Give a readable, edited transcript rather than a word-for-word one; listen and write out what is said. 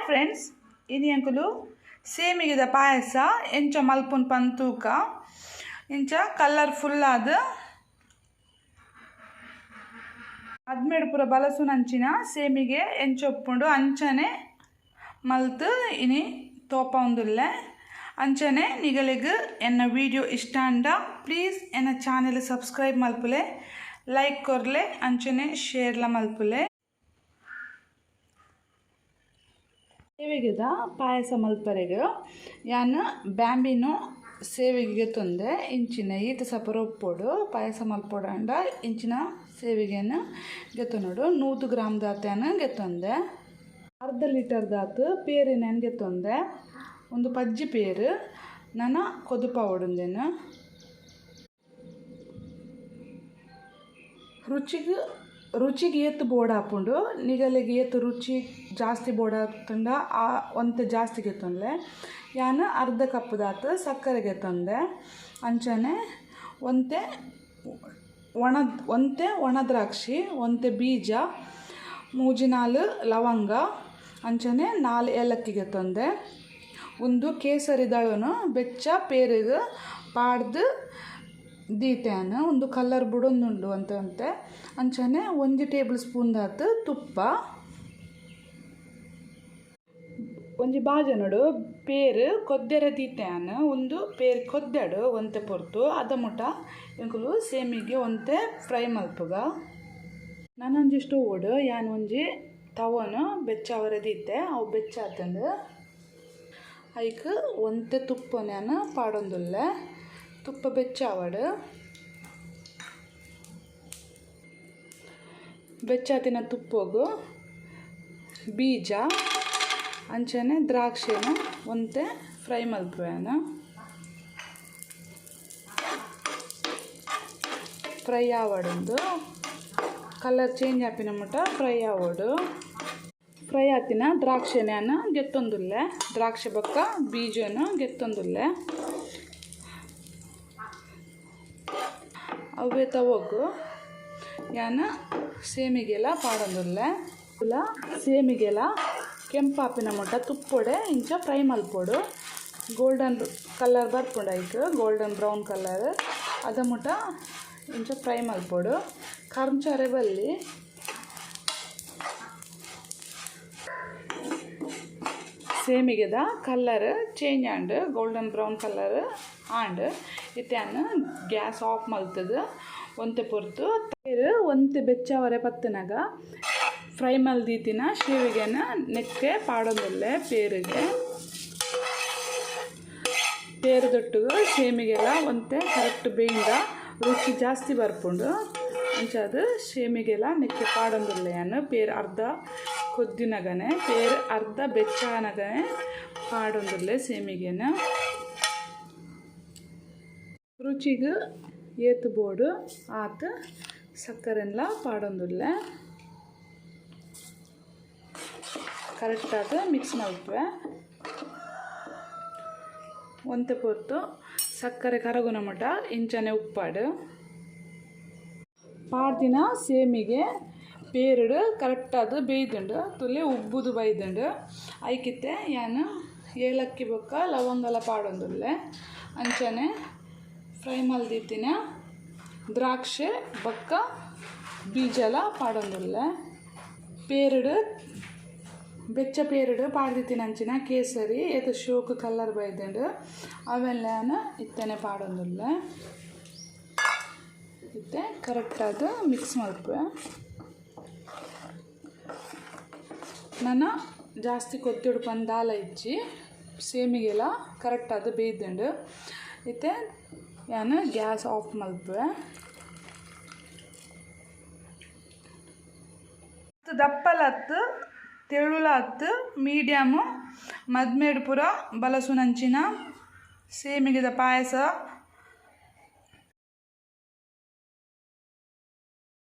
Friends, ಇನಿ ಅಂಕುಲು ಸೇಮಿಗೆದ ಪಾಯಸ ಎಂಚ ಮಲ್ಪುನ್ ಪಂತೂಕ ಇಂಚ ಕಲರ್ಫುಲ್ ಆದ್ ಅದ್ಮೇಡ್ ಪೂರ ಬಲಸುನಂಚಿನ ಸೇಮಿಗೆ ಎಂಚ ಉಪ್ಪುಂಡು ಅಂಚನೆ ಮಲ್ತ್ ಇನಿ ತೋಪೊಂದುಲ್ಲೆ. ಅಂಚನೆ ನಿಗಲೆಗ್ ಎನ್ನ ವಿಡಿಯೋ ಇಷ್ಟ ಅಂಡ ಪ್ಲೀಸ್ ಎನ್ನ ಚಾನೆಲ್ ಸಬ್ಸ್ಕ್ರೈಬ್ ಮಲ್ಪುಲೆ, ಲೈಕ್ ಕೊರ್ಲೆ, ಅಂಚನೆ ಶೇರ್ಲ ಮಲ್ಪುಲೆ. ಸೇವಿಗೆದ ಪಾಯಸ ಮಲ್ಪರೆಗ್ ಯಾನ್ ಬ್ಯಾಂಬಿನೋ ಸೇವಿಗೆಗೆ ತೊಂದೆ ಇಂಚಿನ ಈತ ಸಪರ ಉಪ್ಪೊಡು ಪಾಯಸ ಮಲ್ಪೊಡಂಡ ಇಂಚಿನ ಸೇವಿಗೆನ ಗೆತ್ತೊನೊಡು 100 ಗ್ರಾಮ್ ದಾತನ ಗೆತ್ತೊಂದೆ, ಅರ್ಧ ಲೀಟರ್ ದಾತ್ ಪೇರಿನ ಗೆತ್ತೊಂದೆ, ಒಂದು ಪಜ್ಜಿ ಪೇರು ನನ ಕೊದುಪಾವೊಡುಂದೆನ. ರುಚಿಗೆ ಏತ್ ಬೋಡಾಪುಂಡು, ನಿಗಲೆಗ್ ಏತ್ ರುಚಿ ಜಾಸ್ತಿ ಬೋಡಾತಂಡ ಆ ಒಂತೆ ಜಾಸ್ತಿ ಗೆತ್ತೊಂದೆ. ಯಾನ್ ಅರ್ಧ ಕಪ್ ದಾತ್ ಸಕ್ಕರೆ ಗೆತ್ತೊಂದೆ. ಅಂಚನೆ ಒಂತೆ ಒಣ ದ್ರಾಕ್ಷಿ, ಒಂತೆ ಬೀಜ, 3 4 ಲವಂಗ, ಅಂಚನೆ 4 ಏಲಕ್ಕಿ ಗೆತ್ತೊಂದೆ. ಒಂದು ಕೇಸರಿ ದಳನು ಬೆಚ್ಚ ಪೇರಿಗೆ ಪಾಡ್ದು ದೀತ್ಯಾನ ಒಂದು ಕಲರ್ ಬುಡೊಂದುಂಡು ಅಂತ ಅಂತೆ. ಅಂಚನೆ 1 ಟೇಬಲ್ ಸ್ಪೂನ್ ದಾತ್ ತುಪ್ಪ, ಒಂಜಿ ಬಾಜನಡು ಪೇರು ಕೊದ್ದೆರೆ ದೀತ್ಯಾನ ಒಂದು ಪೇರು ಕೊದ್ದೆಡು ಒಂತೆ ಪೊರ್ತು ಅದ ಮುಟ ಎಂಕುಲು ಸೇಮಿಗೆ ಒಂತೆ ಫ್ರೈ ಮಲ್ಪುಗ. ನಾನೊಂಜಿ ಸ್ಟೋವ್ ಯಾನ್ ಒಂಜಿ ತವನು ಬೆಚ್ಚಾವರೆ ದೀತೆ, ಅವು ಬೆಚ್ಚಾತಂದು ಐಕ್ ಒಂತೆ ತುಪ್ಪನ ಯಾನ್ ಪಾಡೊಂದುಲ್ಲೆ. ತುಪ್ಪ ಬೆಚ್ಚಾವಡು, ಬೆಚ್ಚಾತಿನ ತುಪ್ಪಗು ಬೀಜ ಅಂಚನೆ ದ್ರಾಕ್ಷಿನ ಒಂತೆ ಫ್ರೈ ಮಲ್ಪುವೆನ. ಫ್ರೈ ಆವಡುಂದು ಕಲರ್ ಚೇಂಜ್ ಆಪಿನ ಮುಟ ಫ್ರೈ ಆವಡು. ಫ್ರೈ ಆತಿನ ದ್ರಾಕ್ಷಿನ ಗೆತ್ತೊಂದುಲ್ಲೆ, ದ್ರಾಕ್ಷಿ ಬೊಕ್ಕ ಬೀಜನ ಗೆತ್ತೊಂದುಲ್ಲೆ. ಅವೇ ತವಗು ಯಾನ ಸೇಮಿಗೆಲ್ಲ ಪಾಡೊಂದುಲ್ಲೆ. ಸೇಮಿಗೆಲ್ಲ ಕೆಂಪಾಪಿನ ಮುಟ ತುಪ್ಪೊಡೆ ಇಂಚ ಫ್ರೈ ಮಲ್ಪೊಡು. ಗೋಲ್ಡನ್ ಕಲರ್ ಬರ್ಪುಂಡು ಐಕ್, ಗೋಲ್ಡನ್ ಬ್ರೌನ್ ಕಲರ್ ಅದ ಮುಟ ಇಂಚ ಫ್ರೈ ಮಲ್ಪೊಡು. ಕರ್ಂಚರೆ ಬಲ್ಲಿ ಸೇಮಿಗೆದ ಕಲರ್ ಚೇಂಜ್ ಆಂಡ್, ಗೋಲ್ಡನ್ ಬ್ರೌನ್ ಕಲರ್ ಆಂಡ್. ಇತ್ಯಾನ್ ಗ್ಯಾಸ್ ಆಫ್ ಮಲ್ತದು ಒಂತೆ ಪೊರ್ತು ಒಂತೆ ಬೆಚ್ಚಾವರೆ ಪತ್ತನಗ ಫ್ರೈ ಮಲ್ದೀತಿನ ಶೇವಿಗೆನ ನೆಕ್ಕೆ ಪಾಡೊಂದುಲ್ಲೆ. ಪೇರಿಗೆ ಪೇರು ದೊಟ್ಟುಗು ಸೇಮಿಗೆಲ್ಲ ಒಂತೆ ಕರೆಕ್ಟ್ ಬೇಯಿಂದ ರುಚಿ ಜಾಸ್ತಿ ಬರ್ಪುಂಡು. ಅಂಚಾದ ಸೇಮಿಗೆಲ್ಲ ನೆಕ್ಕೆ ಪಾಡೊಂದುಲ್ಲೆ. ಯಾನ್ ಪೇರು ಅರ್ಧ ಕೊದ್ದಿನಗನೆ ಪೇರು ಅರ್ಧ ಬೆಚ್ಚಾನಗನೆ ಪಾಡೊಂದುಲ್ಲೆ ಸೇಮಿಗೆನ. ರುಚಿಗೆ ಏತ್ ಬೋಡು ಆತ್ ಸಕ್ಕರೆನ್ಲ ಪಾಡೊಂದುಲ್ಲೆ. ಕರೆಕ್ಟಾದ ಮಿಕ್ಸ್ ಮಲ್ಪುವೆ. ಒಂತೆ ಪೊರ್ತು ಸಕ್ಕರೆ ಕರಗುನ ಮಟ ಇಂಚನೆ ಉಪ್ಪಾಡು. ಪಾಡ್ದಿನ ಸೇಮಿಗೆ ಪೇರುಡು ಕರೆಕ್ಟಾದ ಬೇಯ್ದುಂಡು, ತುಲೆ ಉಬ್ಬುದು ಬೈದುಂಡು. ಐಕಿತ್ತೆ ಯಾನ್ ಏಲಕ್ಕಿ ಬೊಕ್ಕ ಲವಂಗಲ ಪಾಡೊಂದುಲ್ಲೆ. ಅಂಚನೆ ಫ್ರೈ ಮಲ್ದಿತ್ತಿನ ದ್ರಾಕ್ಷಿ ಬೊಕ್ಕ ಬೀಜಲ ಪಾಡೊಂದುಲ್ಲೆ. ಪೇರುಡು ಬೆಚ್ಚ ಪೇರುಡು ಪಾಡ್ದಿತ್ತಿನ ಅಂಚಿನ ಕೇಸರಿ ಏತ್ ಶೋಕು ಕಲರ್ ಬೈದುಂಡು ಅವೆಲ್ಲ ಇತ್ತನೆ ಪಾಡೊಂದುಲ್ಲೆ. ಇತ್ತೆ ಕರೆಕ್ಟಾದ ಮಿಕ್ಸ್ ಮಲ್ಪುವೆ. ನನ ಜಾಸ್ತಿ ಕೊತ್ತೊಡು ಪಂದ್ ದಾಲ ಇಜ್ಜಿ, ಸೇಮಿಗೆಲ್ಲ ಕರೆಕ್ಟಾದ ಬೇಯ್ದುಂಡು. ಇತ್ತೆ ಯಾನ್ ಗ್ಯಾಸ್ ಆಫ್ ಮಲ್ಪುವೆ. ದಪ್ಪಲತ್ತು ತೆಳುಲ ಅತ್ತು ಮೀಡಿಯಮ್ ಮದ್ಮೇಡ್ ಪೂರ ಬಲಸುನಂಚಿನ ಸೇಮಿಗೆದ ಪಾಯಸ